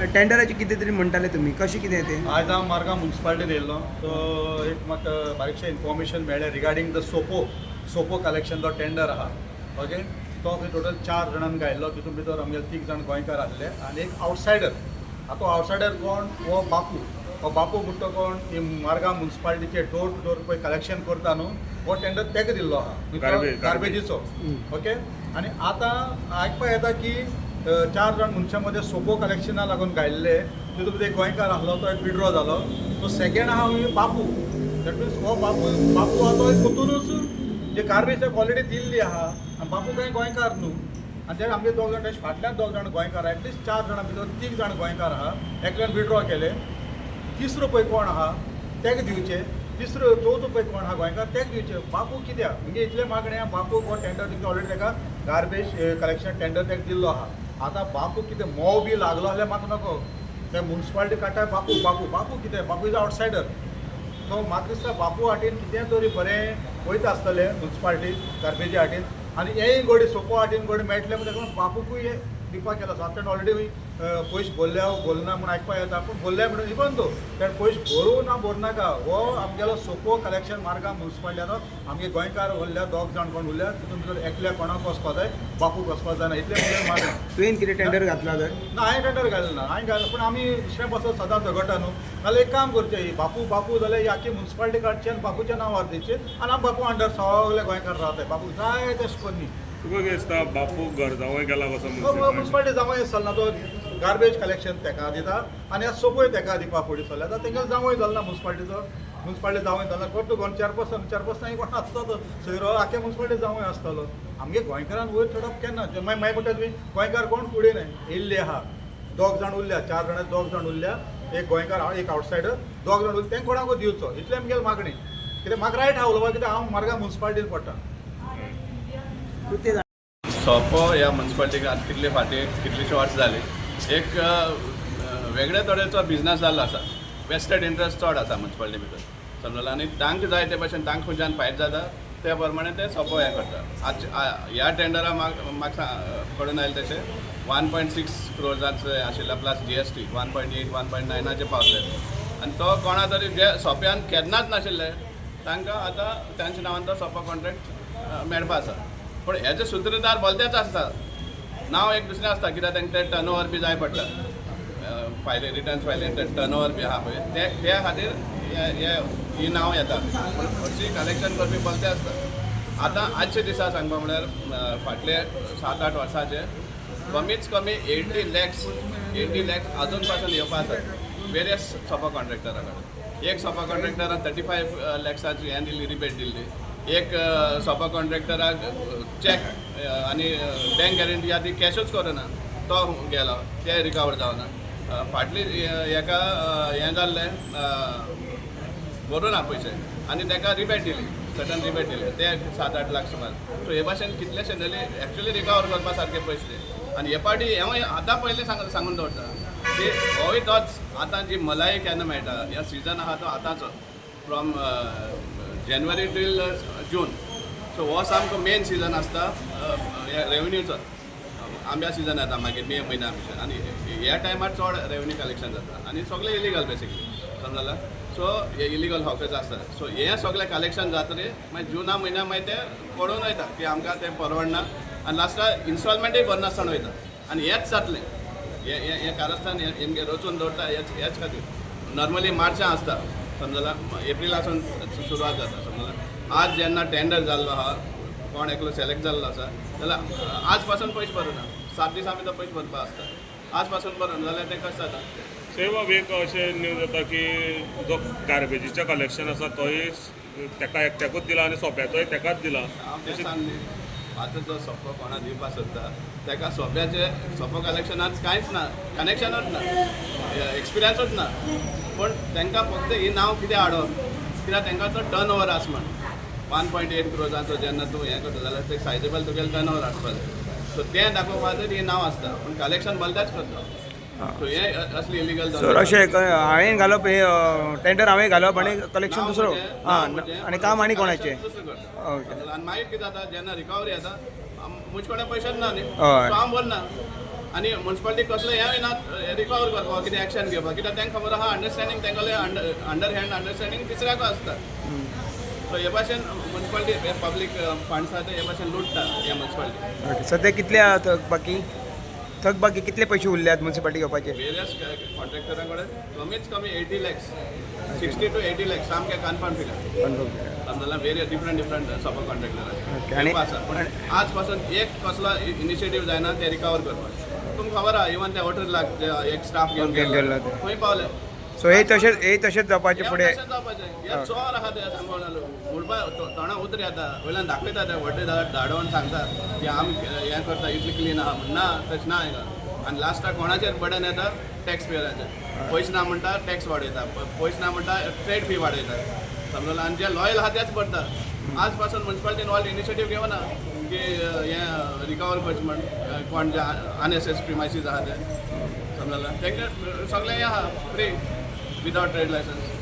टेंडराचे कितें तरी म्हणटाले तुमी, कशें कितें तें? आज हांव मारगांव मुन्सिपालिटीन येयल्लो. सो एक म्हाका बारीकशें इन्फॉर्मेशन मेळ्ळें रिगार्डींग the सोपो सोपो कलेक्शन जो टेंडर आहा, ओके, तो खंय टोटल चार जाणांक घायल्लो. तितून भितर आमगेले तीग जाण गोंयकार आसले आनी एक आवटसायडर. आतां तो आवटसायडर कोण? हो बापू. हो बापू म्हणटा कोण? ही मारगांव मुन्सिपालिटीचे डोर टू डोर पळय कलेक्शन करता न्हू, हो टेंडर तेका दिल्लो आहा. Garbage. गार्बेजीचो. ओके, आनी आतां आयकपा येता की चार जाण मनशां मदें सोपो कलेक्शना लागून घायल्ले. तितून भितर एक गोंयकार आसलो, तो एक विड्रॉ जालो. सो सेकेंड आहा बापू. That means हो बापू, बापू आहा तो पोतूनच जे गार्बेज ऑलरेडी दिल्ली आहा. आनी बापू कांय गोंयकार न्हू. आनी ते आमगे दोग जाण, तेजे फाटल्यान दोग जाण गोंयकार आहा. एटलिस्ट चार जाणां भितर तीग जाण गोंयकार आहा, एकल्यान विड्रॉ केले. तिसरो पळय कोण आहा तेका दिवचे. तिसरो चवथो पळय कोण आहा गोंयकार, तेका दिवचे. बापू कित्याक? म्हणजे इतले मागणें आहा. बापू हो टेंडर दिवचे. ऑलरेडी तेका गार्बेज कलेक्शन टेंडर तेका दिल्लो आहा. आतां बापू कितें मोव बी लागलो जाल्यार म्हाका नको. ते मुन्सिपालिटी काडटा बापू, बापू, बापू कितें? Bapu is outsider. सो म्हाका दिसता बापू हाटीन कितें तरी बरें वयता आसतलें मुन्सिपालिटी गार्बेजी हाटीन. आनी हेंय गोडी सोपो हाटीन गोडी मेळटलें म्हण ताका लागून बापूकूय हें दिवपाक केला. सो आतां ऑलरेडी पयशे भरल्या भरना म्हूण आयकपा येता, पूण भरल्या म्हणून इवन दो तेणें पयशे भरूं ना भरनाका, हो आमगेलो सोपो कलेक्शन मारगांव मुन्सिपालिटीचो आमगे गोंयकार उरल्या, दोग जाण कोण उरल्या, तितून भितर एकल्या कोणाक वचपा जाय, बापूक वचपा जायना, इतलें म्हगेलें मागणें. तुवें कितें टेंडर घातला तर? ना, हांवें टेंडर घालें ना, हांवें घालें, पूण आमी दुसऱ्या पासत सदांच झगडटा न्हू. नाल्यार एक काम करचें, ही बापू बापू जाल्यार ही आख्खी मुन्सिपालिटी काडची आनी बापूच्या नांवार दिवची आनी आमी बापू अंडर सगळे गोंयकार रावताय. बापू जाय तेश कोन्नी. तुका कितें दिसता, बापू घर जावंय गेला कसो मुन्सिपालिटी? मुन्सिपालिटी जावंय चलना. तो गार्बेज कलेक्शन तेका दिता आनी आतां सोपोय तेका दिवपा फुडें सरल्या. आतां तेंगे जावंय जालना मुन्सिपालिटीचो, मुन्सिपालिटी जावंय जालना. कोण तूं चेअरपर्सन, चेअरपर्सन कोण आसता तो सोयरो, आख्खे मुन्सिपालिटी जावंय आसतलो. आमगे गोंयकारान वयर चडप केन्ना? मागीर मागीर म्हणटा तुमी गोंयकार कोण फुडें न्हय येयल्ले आहा. दोग जाण उरल्या, चार जाणां दोग जाण उरल्या, एक गोंयकार एक आवटसायडर, दोग जाण उरले, तेंका कोणाकूय दिवचो, इतलें आमगेलें मागणें. कित्याक म्हाका रायट आहा उलोवपाक, कित्याक हांव मारगांव मुन्सिपालिटीन पडटा. तूं तें सोपो ह्या मुन्सिपालिटीक आतां कितले फाटीं कितलीशीं वर्सां जालीं एक वेगळे तरेचो बिजनस जाल्लो आसा. वेस्टेड इंट्रस्ट चड आसा मुन्सिपालिटी भितर, समजलो? आनी तांकां जाय ते भशेन तांकां खंयच्यान फायदो जाता त्या प्रमाणे ते सोपो हें करता. आज ह्या टेंडरा म्हाका कळून आयलें तशें 1.6 क्रोर्साचें आशिल्लें, प्लस जीएसटी 1.8, 1.9आचेर पावले. आनी तो कोणा तरी जे सोंप्यान केन्नाच नाशिल्ले तांकां आतां तांच्या नांवान तो सोपो कॉन्ट्रॅक्ट मेळपा आसा. पूण हेजे सुत्रधार भलतेच आसता, नांव एक दुसरें आसता, कित्याक तांकां ते टर्न ओवर बी जाय पडटा, फायले रिटर्न्स फायले टर्न ओवर बी आहा पळय, ते त्या खातीर हे ही नांव येता. पूण हरशीं कलेक्शन करपी भलते आसता. आतां आजच्या दिसा सांगपा म्हळ्यार फाटले 7-8 वर्साचे कमीच कमी 80 लॅक्स, 80 लॅक्स अजून पासून येवपा आसात वेरियस सोपा कॉन्ट्रॅक्टरा कडेन. एक सोपा कॉन्ट्रॅक्टरान 35 लॅक्साची हें दिल्ली, रिबेट दिल्ली. एक सोपा कॉन्ट्रॅक्टराक चॅक आनी बँक गॅरंटी आहा ती कॅशूच करुना, तो गेलो, ते रिकवर जावना. फाटली हेका हें जाल्लें, भरूं ना पयशे आनी ताका रिबेट दिली, सडन रिबेट दिले ते 7-8 लाख सुमार. सो हे भाशेन कितलेशे नली एक्चुली रिकवर करपा सारके पयशे. आनी हे पावटी हांव आतां पयलें सांगून दवरता की होय तोच आतां जी मलाई केन्ना मेळटा, ह्या सिजन आहा तो आतांचो फ्रॉम जानेवारी टील जून. सो हो सामको मेन सिजन आसता रेवन्यूचो. आंब्या सिजन येता मागीर मे म्हयन्या भितर आनी ह्या टायमार चड रेवन्यू कलेक्शन जाता आनी सगळें इलिगल बेसिकली, समजला? सो हे इलिगल हॉकर्स आसता. सो हें सगळें कलेक्शन जातकीर मागीर जुना म्हयन्या मागीर ते पडून वयता की आमकां तें परवडना आनी लास्टाक इन्स्टॉलमेंटूय भरनासतना वयता. आनी हेंच जातलें, हें हें हें कारस्थान हें हेमगे रचून दवरता. हेच हेच खातीर नॉर्मली मार्चा आसता, समजला? एप्रिलासून सुरवात जाता, समजला? आज जेन्ना टेंडर जाल्लो आहा, कोण एकलो सिलेक्ट जाल्लो आसा जाल्यार आज पासून पयशे भरुना. 7 दिसां भितर पयशे भरपा आसता. आज पासून भरना जाल्यार तें कशें जाता? सेम बाब, एक अशें न्यूज येता की जो गार्बेजीचें कलेक्शन आसा तोय तेका एकट्याकूच दिला आनी सोप्याचोय तेकाच दिला. हांव तें सांग न्ही, आतां जो सोपो कोणा दिवपा सोदता ताका सोप्याचे सोपो कलेक्शनात कांयच ना, कनेक्शनूच ना, एक्सपिरियन्सूच ना. पूण तांकां फक्त ही नांव कितें हाडप, कित्याक तांकां तो टर्न ओवर आस म्हण. 1.8 क्रोजाचो जेन्ना तूं हें करता जाल्यार ते सायजेबल तुगेलें टर्न ओवर आसपा जाय. सो तें दाखोवपा खातीर ही नांव आसता, पूण कलेक्शन भलतेच करता. सो हें असली इलिगल. सर, अशें हांवें घालप हे टेंडर हांवें घालप आनी कलेक्शन दुसरो आनी काम आनी कोणाचें. ओके. आनी मागीर कितें जाता, जेन्ना रिकवरी येता, म्हजे कडेन पयशेच ना न्ही. सो हांव भरना. आनी मुन्सिपालिटी कसलें हें ना रिकवर करपाक, कितें एक्शन घेवपाक, कित्याक तांकां खबर आहा, अंडरस्टँडींग तांगेलें अंडर हँड अंडरस्टँडींग तिसऱ्याकू आसता. सो हे भाशेन मुन्सिपालिटी पब्लीक फंड्स आहा ते हे भाशेन लुट्टा हे मुन्सिपालिटी. ओके, सध्या कितले आहा थकबाकी? थकबाकी कितले पयशे उरल्यात मुन्सिपालिटी घेवपाचे? वेरियस कॉन्ट्रॅक्टरा कडेन कमीच कमी 80 lakhs, 60 to 80 lakhs सामकें कन्फर्म फिगर, समजला? वेरियस डिफरंट डिफरंट सब कॉन्ट्रॅक्टरांचे आसा. पूण आज पासून एक कसलो इनिशिएटीव जायना ते रिकवर करपाक. तुमकां खबर आहा, इवन ते 18 लाख जे एक स्टाफ घेवन घेवन गेल्लो गेल्लो ते. खंय पावले? सो हे तशेंच, हे तशेंच जावपाचे हे फुडें. तशेंच जावपाचें. हे चोर आहा ते, सांगून म्हणपा तोंडा उतर येता, वयल्यान दाखयता ते व्हडले धाडोवन सांगता की आमी हें करता, इतलें क्लीन आहा म्हण. ना, तशें ना हांगा. आनी लास्टाक कोणाचेर बर्डन येता? टॅक्स पेयराचेर. पयशे ना म्हणटा, टॅक्स वाडयता. पयशे ना म्हणटा, ट्रेड फी वाडयता, समजलो? आनी जे लॉयल आहा तेच पडटा. आज पासून मुन्सिपालिटीन व्हडलें इनिशिएटीव घेवना की हें रिकवर करचें म्हण, कोण जे अनएसेस प्रिमायसीस आहा ते, समजला? तांकां सगळें हें आहा, फ्री, विदावट ट्रेड लायसन्स.